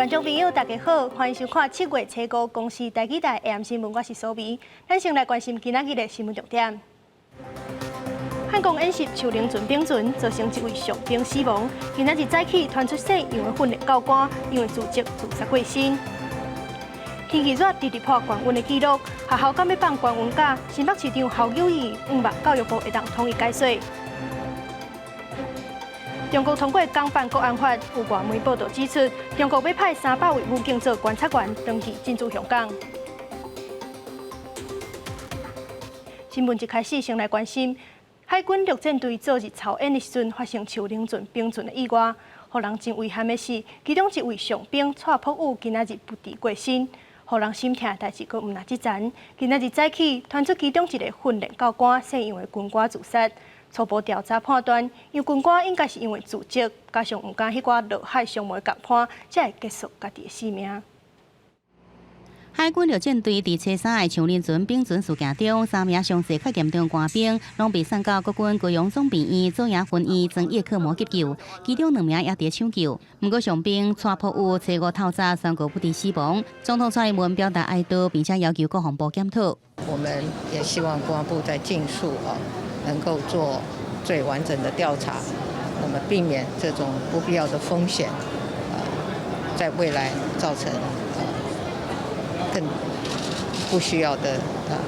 觀眾朋友，大家好，歡迎收看7月初五公視台語台 AM 新聞，我是蘇眉。咱先來關心今仔日的新聞重點。漢光演習樹林船冰船造成一位傷兵死亡。今仔日早起傳出死亡的訓練教官因為自責自殺過身。天氣熱，直直破高溫的紀錄。學校敢欲放高溫假？新北市長侯友宜向望教育部會當統一解說。中國通過港版國安法，有外媒報道指出，中國欲派300位武警做觀察員，長期進駐香港。新聞一開始先來關心，海軍陸戰隊昨日操演的時陣發生樹林船冰船的意外，予人真遺憾的是，其中一位傷兵蔡朴宇今仔日不治過身，予人心疼的代誌閣毋但這層。今仔日早起傳出其中一个訓練教官死亡的軍官自殺。初步調查判斷，楊軍官應該是因為自責，加上毋甘彼寡落海傷亡的共伴，才會結束家己的性命。海軍陸戰隊佇初三的樹林船冰船事件中，三名傷勢較嚴重官兵攏被送到國軍高雄總病院左營分院裝葉克膜急救，其中兩名猶佇搶救。毋過傷兵蔡朴宇初五透早宣告不治死亡。總統蔡英文表達哀悼，並且要求國防部檢討。我們也希望國防部在盡速啊，能夠做最完整的調查，那麼避免這種不必要的風險，在未來造成更不需要的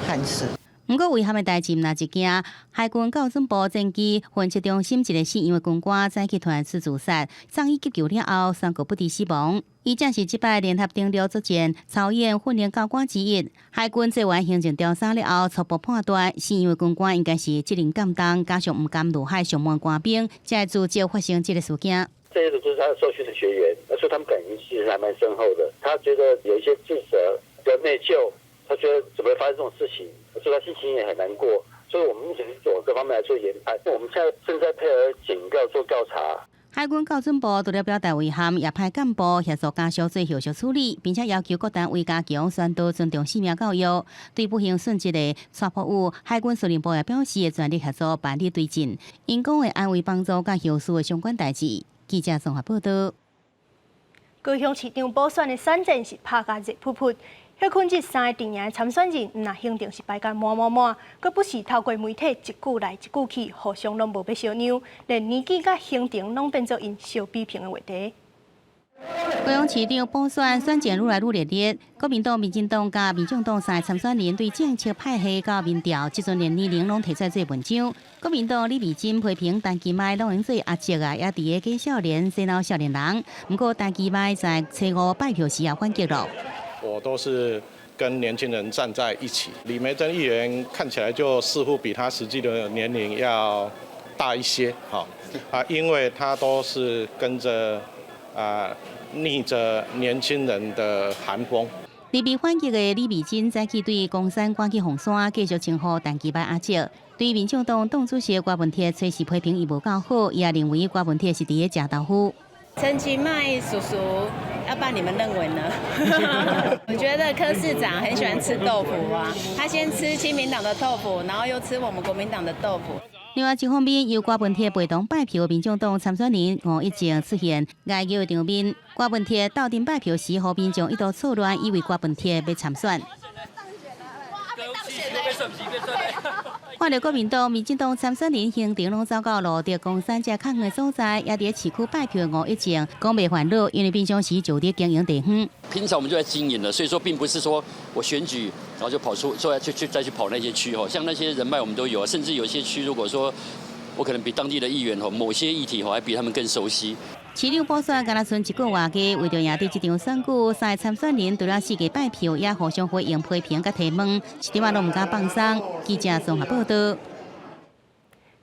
憾事。毋過遺憾的代誌毋但一件，海軍教訓部戰機分析中心一个死亡的軍官早起傳出自殺，送醫急救了後宣告不治死亡。伊正是這擺聯合登陸作戰操演訓練教官之一。海軍做完行政調查了後，初步判斷死亡的軍官應該是責任感重，加上毋甘落海傷亡官兵，才會自責發生這个事件。這些都是他受訓的學員，所以他們感情其實還蠻深厚的。他覺得有一些自責、比較內疚，他覺得怎麼會發生這種事情，所以他心情也很難過。所以我們目前是從各方面來做研判。我們現在正在配合檢調做調查。海軍教訓部除了表達遺憾，也派幹部協助家屬做後續處理，並且要求各單位加強宣導尊重生命教育。對不幸殉職的蔡朴宇，海軍司令部也表示會全力協助辦理追贈，𪜶講會安慰幫助佮後續的相關代誌。記者綜合報道。高雄市長補選的選戰是拍甲熱噗噗，彼困這三个陣營的參選人，毋但行程是排甲滿滿滿，閣不時透過媒體一句來一句去，互相攏無欲相讓，連年紀佮行程攏變做𪜶相比評的話題。高雄市長補選選戰愈來愈熱烈，國民黨、民進黨佮民眾黨三个參選人對政策派系佮民調，這陣連年齡攏提出來做文章。國民黨李美珍批評陳其邁攏用做阿叔啊，猶佇咧假少年洗腦少年人。毋過陳其邁在初五拜票時也反擊囉。我都是跟年輕人站在一起。李眉蓁議員看起來就似乎比他實際的年齡要大一些，哈啊，因為他都是跟着啊逆着年輕人的寒風。特別反擊的李美珍早起對岡山趕去鳳山，繼續稱呼陳其邁阿叔。對民眾黨黨主席郭文鐵隨時批評伊無夠好，伊也認為郭文鐵是佇咧食豆腐。陳其邁叔叔，要不然你們認為呢？我覺得柯市長很喜歡吃豆腐啊，他先吃親民黨的豆腐，然後又吃我們國民黨的豆腐。另外一方面，由郭文鐵陪同拜票的民眾黨參選人吳益政出現哀叫的場面。郭文鐵鬥陣拜票時，予民眾一度錯亂，以為郭文鐵欲參選。看著國民黨、民進黨參選人行程攏走到蘆竹、岡山這較遠的所在，猶佇咧市區拜票的吳益政講袂煩惱，因為平常時就佇經營地方。平常我們就在經營了，所以說並不是說我選舉然後就跑出，說去去再去跑那些區吼，像那些人脈我們都有，甚至有些區如果說我可能比當地的議員吼，某些議題吼還比他們更熟悉。市長補選敢若賰一個外加，為著贏得這場選舉，三个參選人除了四界拜票，也互相回應批評佮提問，一點仔攏毋敢放鬆。記者綜合報道。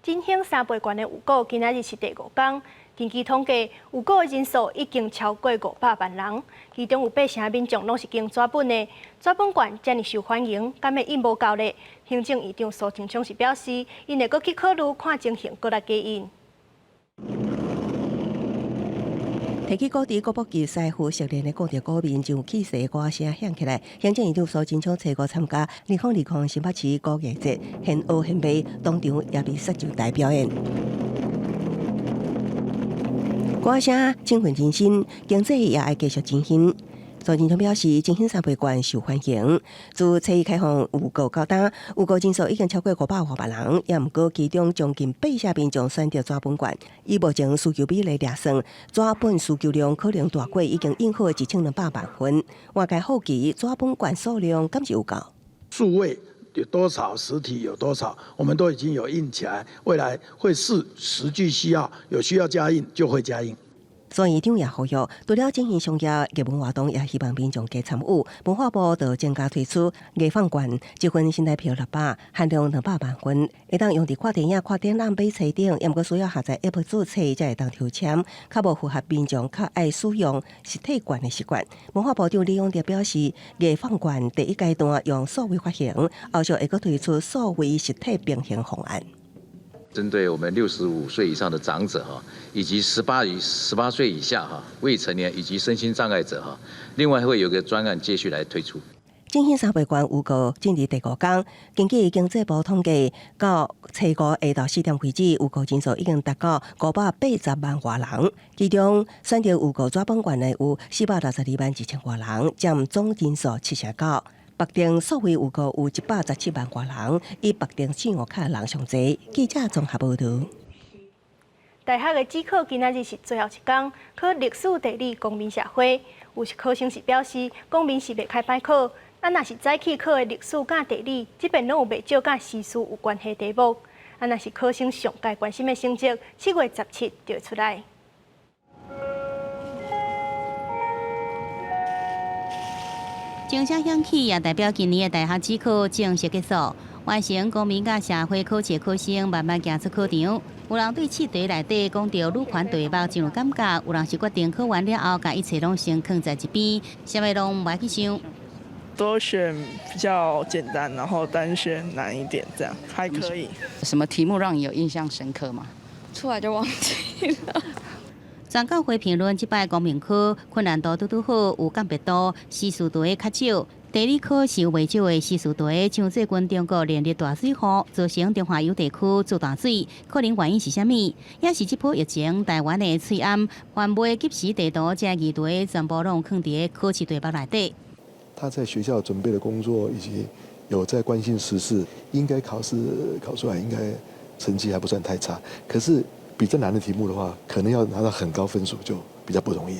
振興三倍券的預估，今仔日是第五工。根據統計，預估的人數已經超過500萬人，其中有八成民眾攏是經紙本的。紙本券遮爾受歡迎，敢會印無夠咧？行政院長蘇貞昌是表示，𪜶會閣去考慮看情形，閣來加印。提起古佇國寶級師傅熟練的講著鼓面，就有氣勢歌聲響起來。行政院長蘇貞昌初五參加2025新北市鼓藝節，現學現賣，當場也被殺上台表演。歌聲振奮人心，經濟也愛繼續振興。蘇貞昌表示，振興三倍券受歡迎，自初一開放預購到今，預購人數已經超過500外萬人，也毋過其中將近八成民眾選擇紙本券。以目前需求比例來算，紙本需求量可能大過已經印好1200萬份。外界好奇紙本券數量敢是有夠？數位有多少，實體有多少，我們都已經有印起來，未來會視實際需要，有需要加印就會加印。所以長也呼籲，除了振興商業、藝文活動，也希望民眾加參與。文化部就增加推出藝放券，一份新台票600，限量200萬份，會當用佇看電影、看展覽、買冊頂，也毋過需要下載 App 註冊才會當抽籤，較無符合民眾較愛使用實體券的習慣。文化部長李永得表示，藝放券第一階段用數位發行，後續會閣推出數位實體平衡方案。針對我們65歲以上的長者哈，以及18歲以下哈未成年以及身心障礙者哈，另外會有個專案繼續來推出。振興三倍券預購進入第五天，根據經濟部統計，到初五下晝4點為止，預購人數已經達到580萬外人，其中選擇預購紙本券的有462萬2千外人，佔總人數7成9。綁定數位預購有117萬外人，以綁定信用卡人上濟。記者綜合報導。大學的指考今仔日是最後一工，考歷史、地理、公民社會。有考生是表示，公民是袂開歹考，啊，若是早起考的歷史佮地理，這遍攏有袂少佮時事有關係題目。啊，若是考生上蓋關心的成績，7月17就會出來。鐘聲響起，也代表今年的大學指考正式結束。完成公民佮社會考試考生慢慢行出考場。有人對試題內底講著女權題目真有感覺，有人是決定考完了後，共一切攏先囥在一邊，啥物攏無愛去想。多選比較簡單，然後單選難一點，這樣還可以。什麼題目讓你有印象深刻嗎？出來就忘記了。專家會評論，這擺公民科困難度拄拄好，有鑑別度，時事題較少。地理科是有袂少的時事題，像最近中國連日大水雨，造成中下游地區做大水，可能原因是啥物？也是這波疫情，台灣的喙罨還未及時地圖，這疑題全部攏囥佇考試題目內底。他在學校準備的工作，以及有在關心時事，應該考試考出來應該成績還不算太差。可是比較難的題目的話，可能要拿到很高分數就比較不容易。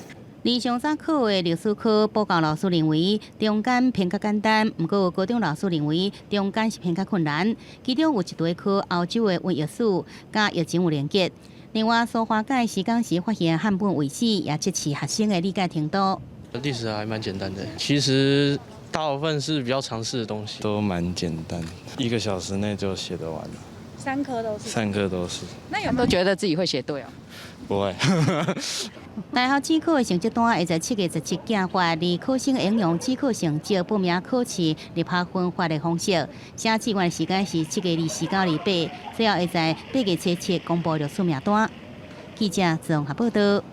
而上早考的歷史科補教老師認為中間偏較簡單，毋過高中老師認為中間是偏較困難。其中有一題考歐洲的瘟疫史，佮疫情有連結。另外，蘇花改施工時發現漢本位置，也測試學生的理解程度。歷史還蠻簡單的，其實大部分是比較常識的東西，都蠻簡單，一個小時內就寫得完了。三科都是，三科都是。那有沒有覺得自己會寫對哦？不會。大學指考的成績單會在7月17寄發，而考生應用指考成績報名考試入學分發的方式。寫志願時間是7月24到28，最後會在8月7公布錄取名單。記者綜合報道。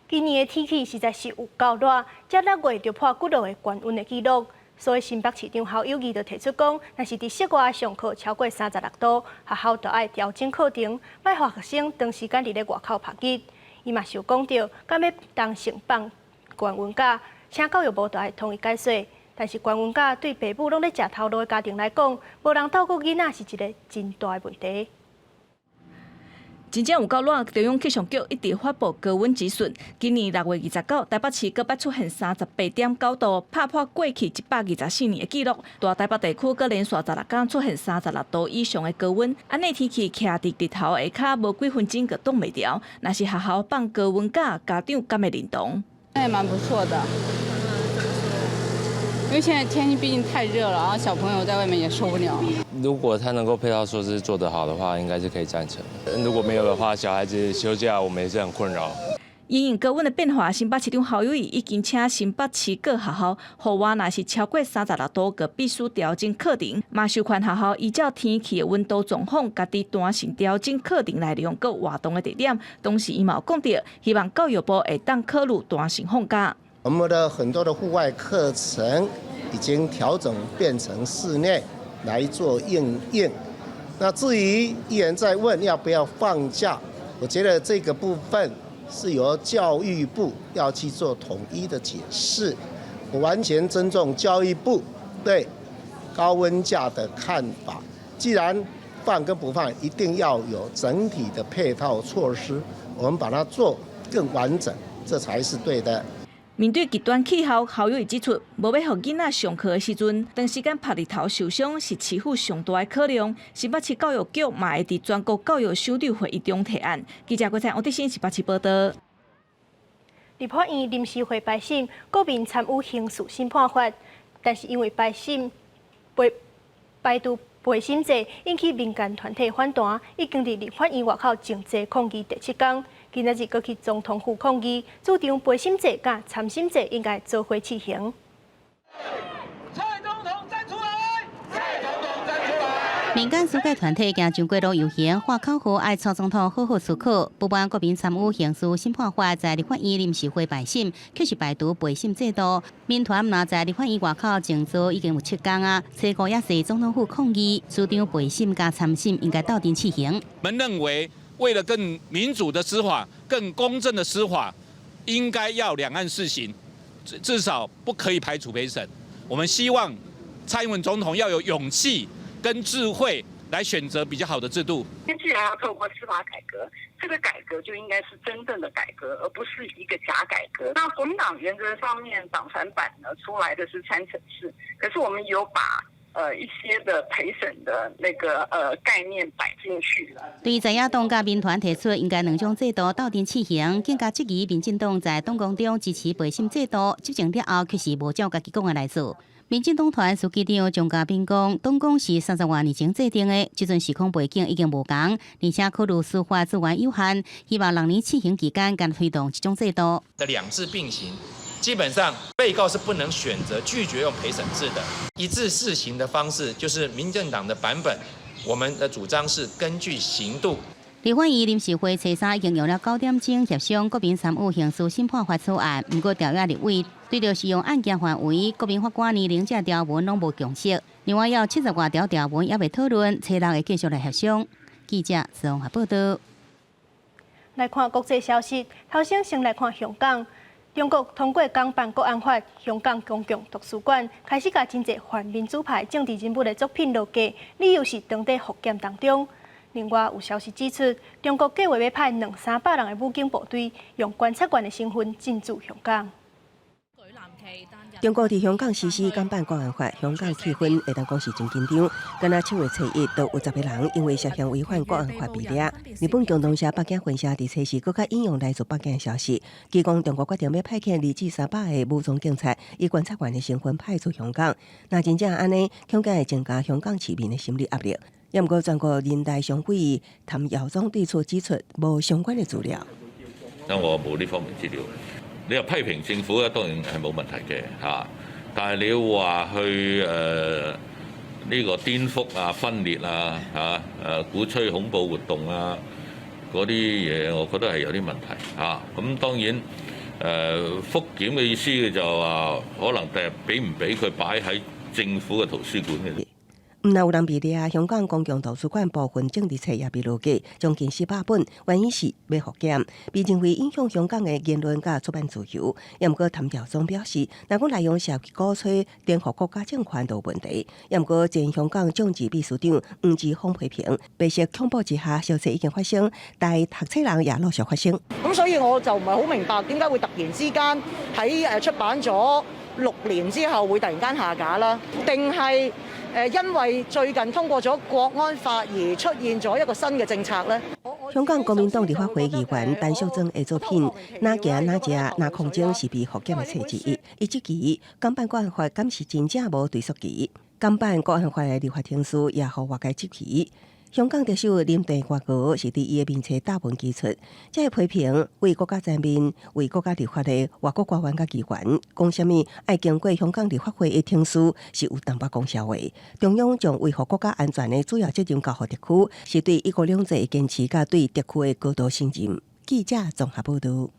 今年的天氣實在是有夠熱，才6月就破幾落個高溫的紀錄。所以新北市長侯友宜就提出講，若是佇室外上課超過36度，學校就愛調整課程，莫予學生長時間佇咧外口曝日。伊嘛有講著，敢欲彈性放懸溫假，請教育部就愛統一解說。但是懸溫假對爸母攏咧食頭路的家庭來講，無人照顧囡仔是一個真大的問題。真正有夠熱，中央氣象局一直發布高溫資訊。今年6月29，台北市閣捌出現38.9度，拍破過去124年的紀錄。大台北地區閣連續16天出現36度以上的高溫。按呢天氣徛佇日頭下跤，無幾分鐘就擋袂牢。若是學校放高溫假，家長敢會認同？那也蠻不錯的，因為現在天氣畢竟太熱了，然後小朋友在外面也受不了。如果他能夠配套措施做得好的話，應該是可以贊成。如果沒有的話，小孩子休假，我們也是很困擾。因應高溫的變化，新北市長侯友宜已經請新北市各學校，戶外若是超過36度，就必須調整課程。嘛授權學校依照天氣的溫度狀況，家己彈性調整課程內容佮活動的地點。同時，伊嘛有講著，希望教育部會當考慮彈性放假。我們的很多的戶外課程已經調整變成室內來做應用。那至於議員在問要不要放假，我覺得這個部分。是由教育部要去做統一的解釋。我完全尊重教育部對高溫假的看法。既然放跟不放，一定要有整體的配套措施，我們把它做更完整，這才是對的。面對極端氣候，侯友宜指出，無欲予囡仔上課的時陣，長時間曬日頭受傷是市府上大的考量。新北市教育局嘛會佇全國教育首長會議中提案。記者郭彩王德新新北市報道。立法院臨時會排審國民參與刑事審判法，但是因為排審排排除陪審制，引起民間團體反彈，已經佇立法院外口靜坐抗議第七工。今仔日閣去總統府抗議，主張陪審制佮參審制應該做伙試行。蔡總統站出來！蔡總統站出來！民間司改團體行上街路遊行，喊口號愛蔡總統好好思考。不滿國民參與刑事審判法在立法院臨時會排審，卻是排除陪審制度。民團若在立法院外口靜坐已經有七工啊，初五也是總統府抗議，主張陪審佮參審應該鬥陣試行。我們認為，為了更民主的司法、更公正的司法，應該要兩案試行，至少不可以排除陪審。我們希望蔡英文總統要有勇氣跟智慧來選擇比較好的制度。既然要透過司法改革，這個改革就應該是真正的改革，而不是一個假改革。那國民黨原則上面黨團版呢出來的是參審制，可是我們有把一些的陪審的那個概念擺進去。對在野黨佮民團提出應該兩種制度鬥陣試行，更加質疑民進黨在黨綱中支持陪審制度，執政了後卻是無照家己講的來做。民進黨團書記長鍾嘉賓講，黨綱是30外年前制定的，這陣時空背景已經無仝，而且考慮司法資源有限，希望6年試行期間，敢推動這種制度。的兩制並行，基本上被告是不能選擇拒絕用陪審制的，一致試行的方式就是民進黨的版本，我們的主張是根據刑度。立法院臨時會初三已經用了9點鐘協商國民參與刑事審判法草案，毋過朝野立委對著適用案件範圍、國民法官年齡這條文攏無共識。另外有70外條條文猶未討論，初六會繼續來協商。記者綜合報道。來看國際消息，頭先先來看香港。中國通過港版國安法，香港公共圖書館開始共真濟泛民主派政治人物的作品落架，理由是當佇復檢當中。另外有消息指出，中國計劃欲派兩三百人的武警部隊，用觀察員的身份進駐香港。中國佇香港實施港版國安法，香港氣氛會當講是真緊張。敢若7月初1，就有10個人因為涉嫌違反國安法被掠。日本共同社北京分社佇初四閣較引用來自北京的消息，指講中國決定欲派遣2至300個武裝警察，以觀察員的身份派駐香港。若真正按呢，恐驚會增加香港市民的心理壓力。也毋過，全國人大常委譚耀宗對此指出，無相關的資料。那我冇呢方面資料。你話批評政府咧，當然係冇問題嘅嚇。但係你話去呢個顛覆啊、分裂啊、嚇鼓吹恐怖活動啊嗰啲嘢，我覺得係有啲問題嚇。咁當然覆檢嘅意思就話，可能第日俾唔俾佢擺喺政府嘅圖書館嘅。毋但有人被掠，香港公共圖書館部分政治冊也被落架，將近400本，原因是欲覆檢，被認為影響香港的言論佮出版自由。也毋過譚耀宗表示，若講內容涉及鼓吹顛覆國家政權都有問題。也毋過前香港眾志秘書長黃之鋒批評，白色恐怖之下，小說已經發生，但讀冊人也陸續發生。咁所以我就唔係好明白點解會突然之間喺出版咗6年之後會突然間下架啦？定係因為最近通過咗國安法而出現咗一個新嘅政策呢？香港公民黨立法會議員陳淑莊的作品《哪行哪食哪抗爭》是被覆檢的冊之一。伊質疑港版國安法敢是真正無追溯期？港版國安法的立法程序也予外界質疑。香港特首林鄭月娥是佇伊的面冊貼文指出，這个批評為國家層面、為國家立法的外國官員佮機關，講啥物愛經過香港立法會的程序是有淡薄講笑話。中央將維護國家安全的主要責任交予特區，是對一國兩制的堅持，佮對特區的高度信任。記者綜合報道。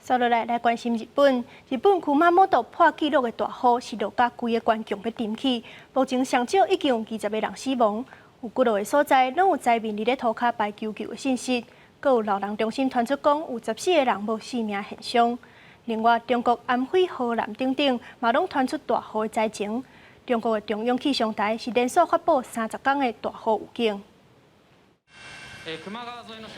接落來來關心日本，日本熊本破紀錄的大雨是落甲規个縣強欲沉去，目前上少已經有20個人死亡。有幾落個所在，攏有災民佇咧塗跤排求救的信息。閣有老人中心傳出講有14個人無性命現象。另外，中國安徽、河南等等嘛攏傳出大雨的災情。中國的中央氣象台是連續發布30工的大雨預警。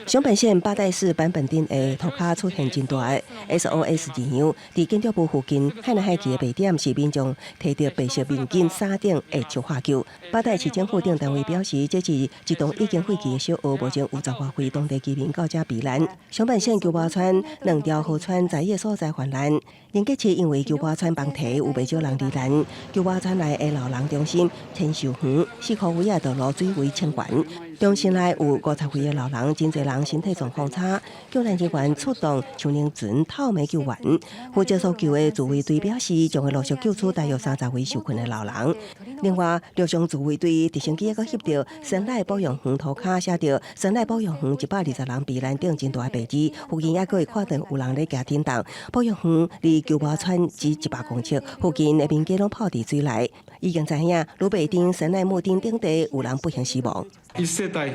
松本縣八代市坂本町的塗跤出現真大的 SOS 字樣，佇建築物附近海來海去的白點是民眾提著白色面巾傘頂的石化球。八代市政府等單位表示，這是一棟已經廢棄的小學，目前有10外歲當地居民到遮避難。松本縣鳩摩村兩條河川在伊的所在泛濫，連結市因為鳩摩村崩堤有袂少人罹難。鳩摩村內的老人中心天壽園四箍圍仔道路水位衝懸，中心內有50歲的老人，真濟人身體狀況差，救難人員出動搶靈船透暝救援。負責搜救的自衛隊表示，將會陸續救出大約30位受困的老人。另外，陸上自衛隊直升機閣翕著森瀨保養園塗跤寫著森瀨保養園120人避難等真大的白字，附近猶閣會看著有人咧行天動。保養園離鳩摩村只100公尺，附近的民家攏泡佇水內。已經知影，蘆白町、森瀨木町等地有人不幸死亡。一世帯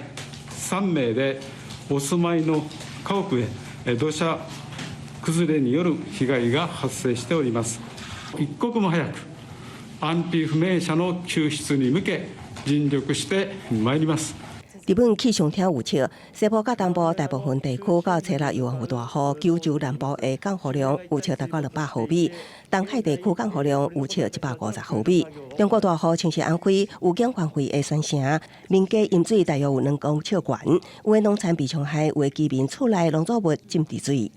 3名でお住まいの家屋へ土砂崩れによる被害が発生しております。一刻も早く安否不明者の救出に向け盡力してまいります。日本氣象廳預測，西部佮東部大部分地區到初六猶原有大雨，九州南部的降雨量預測達到200毫米，東海地區降雨量預測150毫米。中國大雨侵襲安徽，預警範圍的縣城，民家淹水大約有2公尺懸，有的農田被沖害，有的居民厝內農作物浸佇水。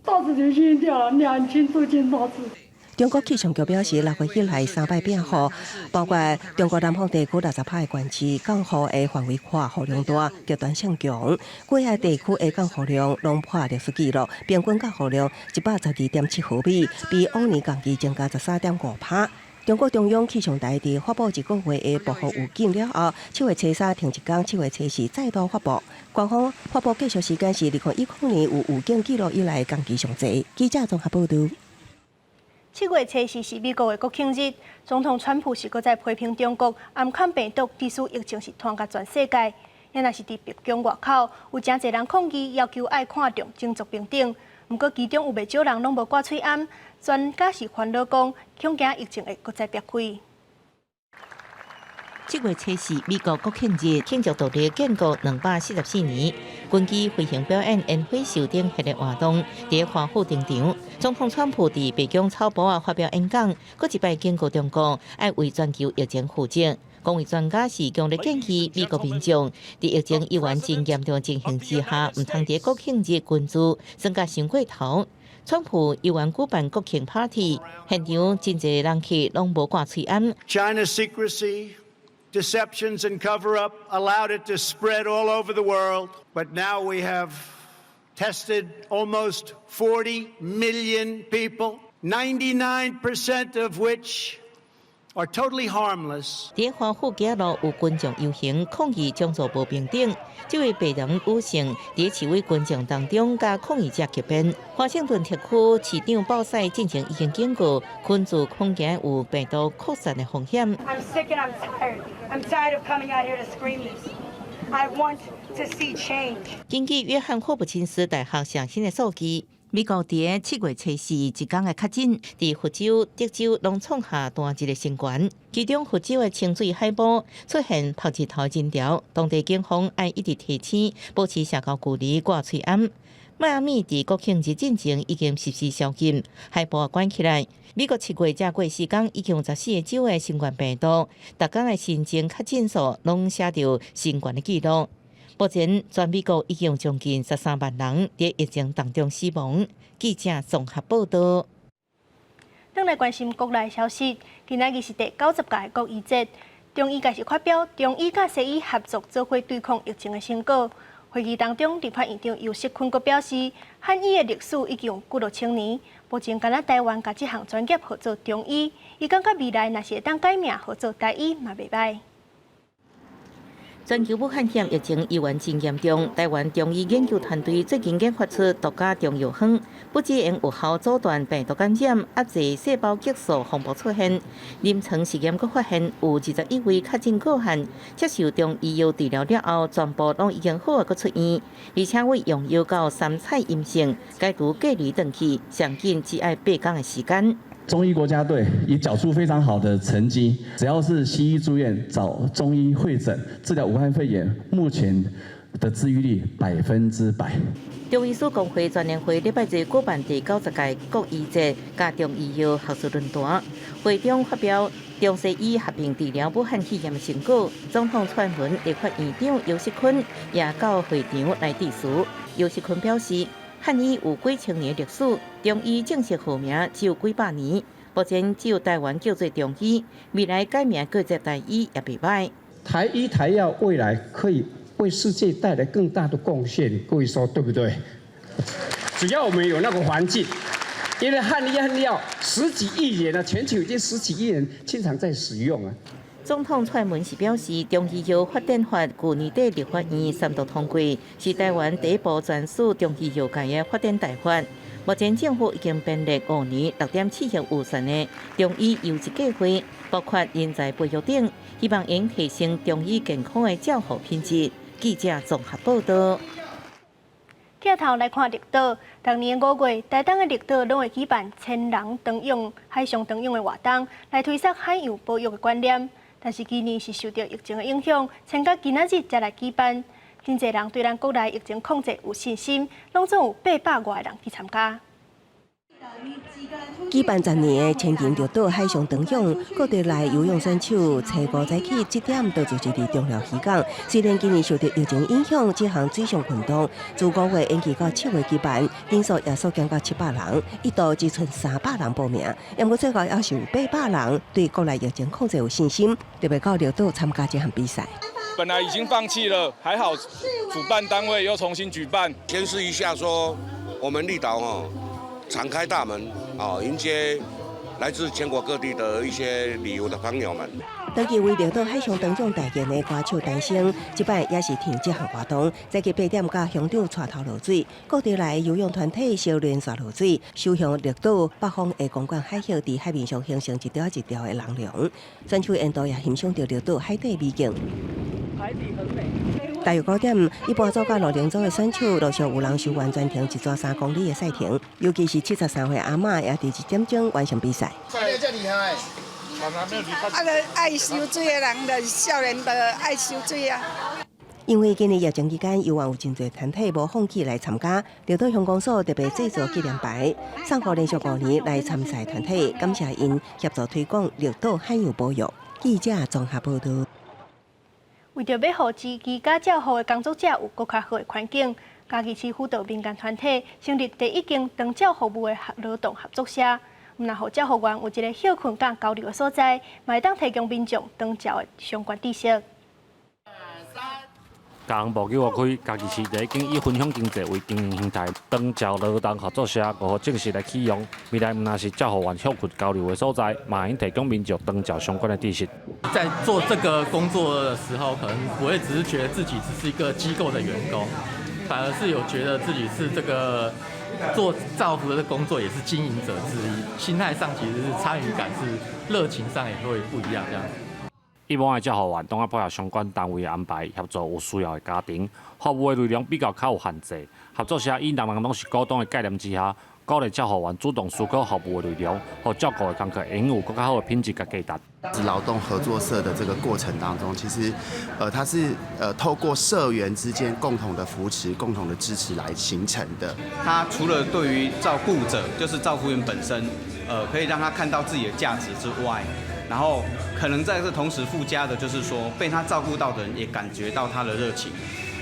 大字就淹掉了，兩斤多斤大字。中國氣象局表示，6月以來三擺變雨，包括中國南方地區68个縣市降雨的範圍闊、雨量大、極端性強。幾个地區的降雨量攏破歷史紀錄，平均降雨量112.7毫米，比往年同期增加13.5%。中國中央氣象台佇發布一個月的暴雨預警了後，7月初三停一工，7月初四再度發布。官方發布繼續時間是2010年有預警記錄以來同期上濟。記者綜合報導。7月初四是美國的國慶日，總統川普是閣再批評中國暗崁病毒，致使疫情是傳予全世界。也若是佇白宮外口，有誠濟人抗議，要求愛看重種族平等。毋過其中有袂少人攏無掛喙罨，專家是煩惱講，恐驚疫情會閣再爆開。7月初四，美國國慶日，慶祝獨立建國244年，軍機飛行表演、煙火秀等系列活動，佇華府登場。總統川普佇白宮草埔仔發表演講，閣一擺警告中國愛為全球疫情負責。公衛專家是強烈建議美國民眾，佇疫情依然真嚴重情形之下，毋通佇國慶日群聚，耍甲傷過頭。川普猶原舉辦國慶 party，現場真濟人去，攏無掛喙罨。 China's secrecy, deceptions and cover-up allowed it to spread all over the world. But now we have tested almost 40 million people, 99% of which are totally harmless. 佇華府街路有群眾遊行抗議種族無平等，這位白人女性佇示威群眾當中佮抗議者結辯。華盛頓特區市長鮑賽進前已經警告，群聚恐驚有病毒擴散的風險。 I'm sick and I'm tired. I'm tired of coming out here to scream this. I want to see change. 根據約翰霍普金斯大學上新的數據，美國佇7月初四一工的確診，佇佛州、德州攏創下單日的新高。其中佛州的清水海埔出現曝日頭人潮，當地警方愛一直提醒保持社交距離、掛喙罨。邁阿密佇國慶日進前已經實施宵禁，海埔也關起來。美國7月才過四工，已經有14個州的新冠病毒，逐工的新增確診數攏寫著新高的紀錄。目前全美國已經有將近13萬人佇疫情當中死亡。記者綜合報導。轉來關心國內消息，今仔日是第90屆國醫節，中醫界是發表中醫佮西醫合作做伙對抗疫情的成果。會議當中，立法院長游錫堃閣表示，漢醫的歷史已經有幾落千年，目前干焦台灣共這項專業號做中醫，伊感覺未來若是會當改名號做台醫嘛袂䆀。全球武漢肺炎疫情依然真嚴重，台灣中醫研究團隊最近研發出獨家中藥方，不只能有效阻斷病毒感染，壓制細胞激素風暴出現。臨床實驗閣發現，有21位確診個案接受中醫藥治療了後，全部攏已經好啊，閣出院，而且為用藥到三採陰性，解除隔離轉去，上緊只愛8天的時間。中醫國家隊也繳出非常好的成績，只要是西醫住院找中醫會診治療武漢肺炎，目前的治癒率100%。中醫師公會全聯會禮拜日舉辦第90屆國醫節佮中醫藥學術論壇，會中發表中西醫合併治療武漢肺炎的成果。總統蔡英文、立法院長游錫堃也到會場來致辭。游錫堃表示，漢醫有幾千年歷史，中醫正式號名只有幾百年。目前只有台灣叫做中醫，未來改名叫做台醫也袂䆀。台醫台藥未來可以為世界帶來更大的貢獻，各位說對不對？只要我們有那個環境，因為漢醫漢藥十幾億人啊，全球已經十幾億人經常在使用啊。總統蔡英文是表示，中醫藥發展法舊年底立法院三讀通過，是台灣第一部專屬中醫藥界的發展大法。目前政府已經編列5年6.7億預算的中醫優質計劃，包括人才培育等，希望能提升中醫健康的照護品質。記者綜合報道。鏡頭來看綠島，逐年5月，台東的綠島攏會舉辦千人長泳、海上長泳的活動，來推廣海洋保育的觀念。但是今年是受著疫情的影響，撐到今仔日才來舉辦。真濟人對咱國內疫情控制有信心，攏總有800外人去參加。舉辦10年的千人綠島海上長泳，各地來游泳選手初五早起7點就聚集佇中寮漁港。雖然今年受著疫情影響，這項水上運動自5月延期到7月舉辦，人數也縮減到700人，一度只賰300人報名。毋過最後猶是有800人對國內疫情控制有信心，特別到綠島參加這項比賽。本來已經放棄了，還好主辦單位又重新舉辦，宣示一下說，我們綠島哦，敞開大門啊，迎接來自全國各地的一些旅遊的朋友們。長期為綠島海上長泳代言的歌手陳升，這擺也是挺這項活動，早起8點佮鄉長帶頭落水，各地來游泳團體相連續落水，首向綠島北方的公館海峽，佇海面上形成一條一條的人龍。選手沿途也欣賞著綠島海底美景。海底很美。大約9點，一般組佮路程組的選手陸續有人收完全程一逝3公里的賽程，尤其是73歲阿嬤也佇1點鐘完成比賽。這厲害！啊，就愛游水的人，就是少年就愛游水啊。因為今年疫情期間，猶原有真濟團體無放棄來參加，綠島鄉公所特別製作紀念牌，送予連續5年來參賽團體，感謝𪜶協助推廣綠島海洋保育。記者綜合報道。為著欲予居家照護的工作者有閣較好的環境，嘉義市輔導民間團體成立第一間長照服務的勞動合作社，毋但予照護員有一个歇睏佮交流的所在，嘛會當提供民眾長照的相關知識。嘉禾埔九號開嘉義市第一間以分享經濟為經營形態長照勞動合作社5號正式來啟用。未來毋但是照護員歇睏交流的所在，嘛會提供民眾長照相關的知識。在做這個工作的時候，可能不會只是覺得自己只是一個機構的員工，反而是有覺得自己是這個做照護的工作，也是經營者之一。心態上其實是參與感，是熱情上也會不一樣這樣子。以往的照護員攏愛配合相關單位的安排，協助有需要的家庭。服務的內容比較較有限制。合作社以人人攏是股東的概念之下，鼓勵照護員主動思考服務的內容，予照顧的工課會有閣較好的品質佮價值。勞動合作社的這個過程當中，其實，它是透過社員之間共同的扶持、共同的支持來形成的。它除了對於照顧者，就是照顧員本身，可以讓他看到自己的價值之外，然後可能在這同時附加的，就是說被他照顧到的人也感覺到他的熱情，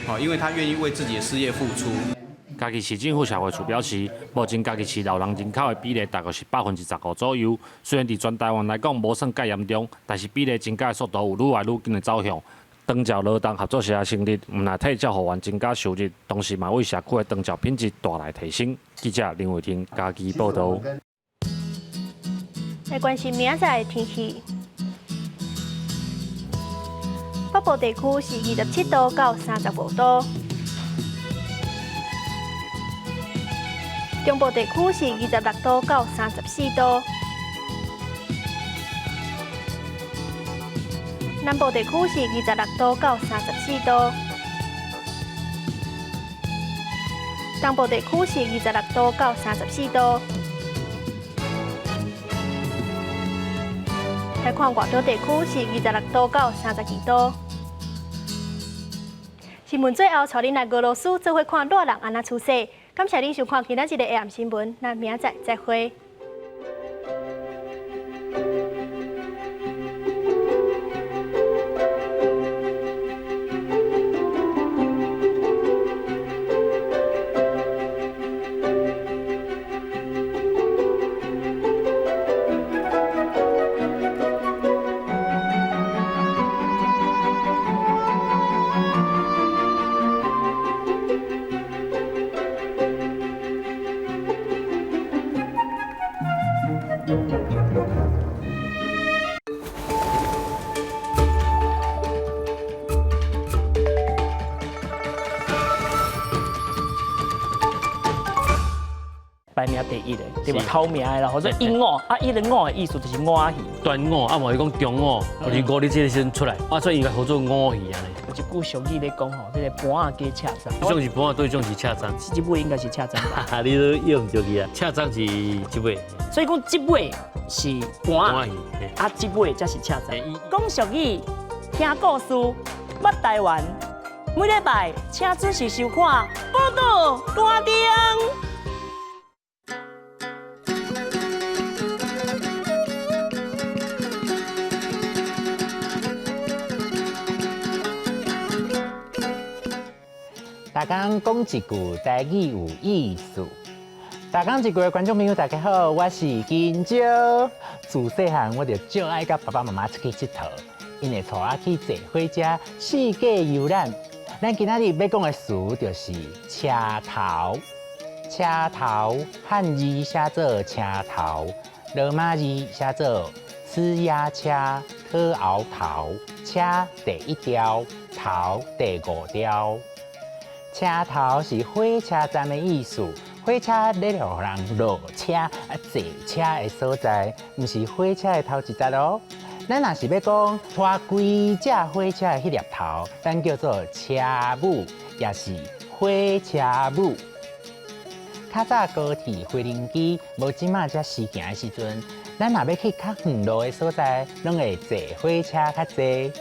好，因為他願意為自己的事業付出。嘉義市政府社會處表示，目前嘉義市老人人口的比例大概是15%左右。雖然佇全台灣來講無算蓋嚴重，但是比例增加的速度有愈來愈緊的走向。長照勞動合作社成立，毋但替照護員增加收入，同時嘛為社區的長照品質帶來提升。記者林偉霆嘉義報道。來關心明仔載的天氣。北部地區是27度到35度，中部地區是26度到34度，南部地區是26度到34度，東部地區是26度到34度。來看外島地區是26度到32度。新聞最後，帶恁來俄羅斯做伙看熱人按怎出世。感謝恁收看今仔日的下暗新聞，咱明仔載再會。排名第一的，對吧？頭名的啦，或者鸚鵡啊，伊个鵡的意思就是午仔魚。端午啊，無是講中午，就是五日這個時陣出來，啊，所以應該號做午魚按呢。有一句俗語咧講吼，這個盤仔加赤鬃。這種是盤仔，對種是赤鬃。這尾應該是赤鬃吧？你都用著去啊？赤鬃是這尾。所以講這尾是盤仔，啊，這尾才是赤鬃。講俗語，聽故事，捌台灣。每禮拜請準時收看《寶島單丁》。逐工講一句台語有意思。逐工一句的觀眾朋友，大家好，我是金蕉。自細漢我就足愛佮爸爸媽媽出去𨑨迌，𪜶會帶我去坐火車四界遊覽。咱今仔日欲講的詞就是車頭。車頭漢字寫做車頭，羅馬字寫做呲牙車特熬頭。車第一條，頭第五條。車頭是火車站的意思，火車咧予人落車啊坐車的所在，毋是火車的頭一節哦。咱若是欲講拖規隻火車的彼粒頭，咱叫做車母，也是火車母。較早高鐵飛輪機無這馬遮時行的時陣，咱若欲去較遠路的所在，攏會坐火車較濟。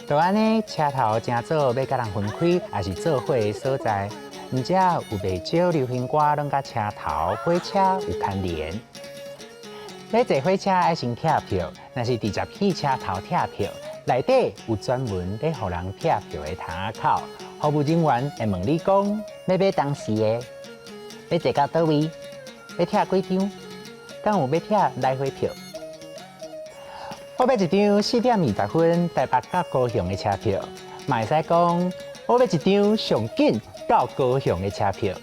就按呢，車頭誠早欲佮人分開，也是做伙的所在。毋遮有袂少流行歌，攏佮車頭火車有牽連。欲坐火車愛先拆票，若是直接去車頭拆票，內底有專門咧予人拆票的窗仔口，服務人員會問你講，欲買當時的，欲坐到佗位，欲拆幾張，敢有欲拆來回票？我欲一張4點20分台北到高雄的車票，嘛會使講我欲一張上緊到高雄的車票。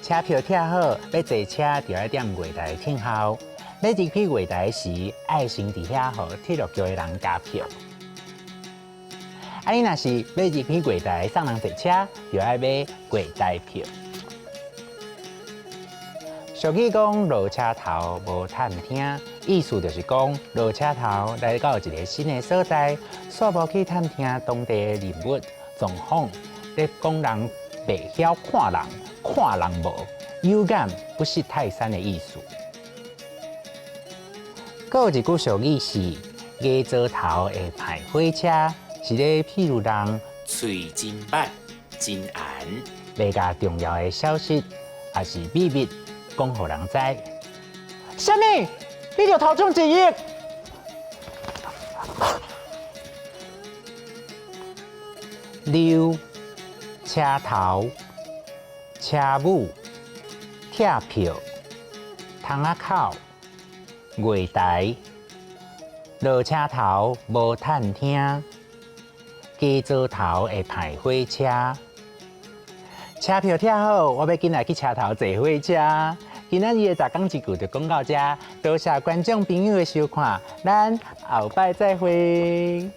車票拆好，欲坐車就愛踮月台等候。欲入去月台時，愛先佇遐予鐵路局的人加票。啊，你若是欲入去月台送人坐車，就愛買月台票。俗語講落車頭無探聽，意思就是講落車頭來到一个新的所在，煞無去探聽當地的人物狀況，咧講人袂曉看人，看人無有眼不識泰山的意思。閣有一句俗語是牙槽頭會歹火車，是咧譬如人喙真歹、真絚，袂共重要的消息，抑是秘密講予人知。啥物？你著頭獎一億？溜車頭、車母、拆票、窗仔口、月台、落車頭無探聽、加槽頭會歹火車。車票拆好，我欲緊來去車頭坐火車。今仔日的逐工一句就講到遮，多謝觀眾朋友的收看，咱後擺再會。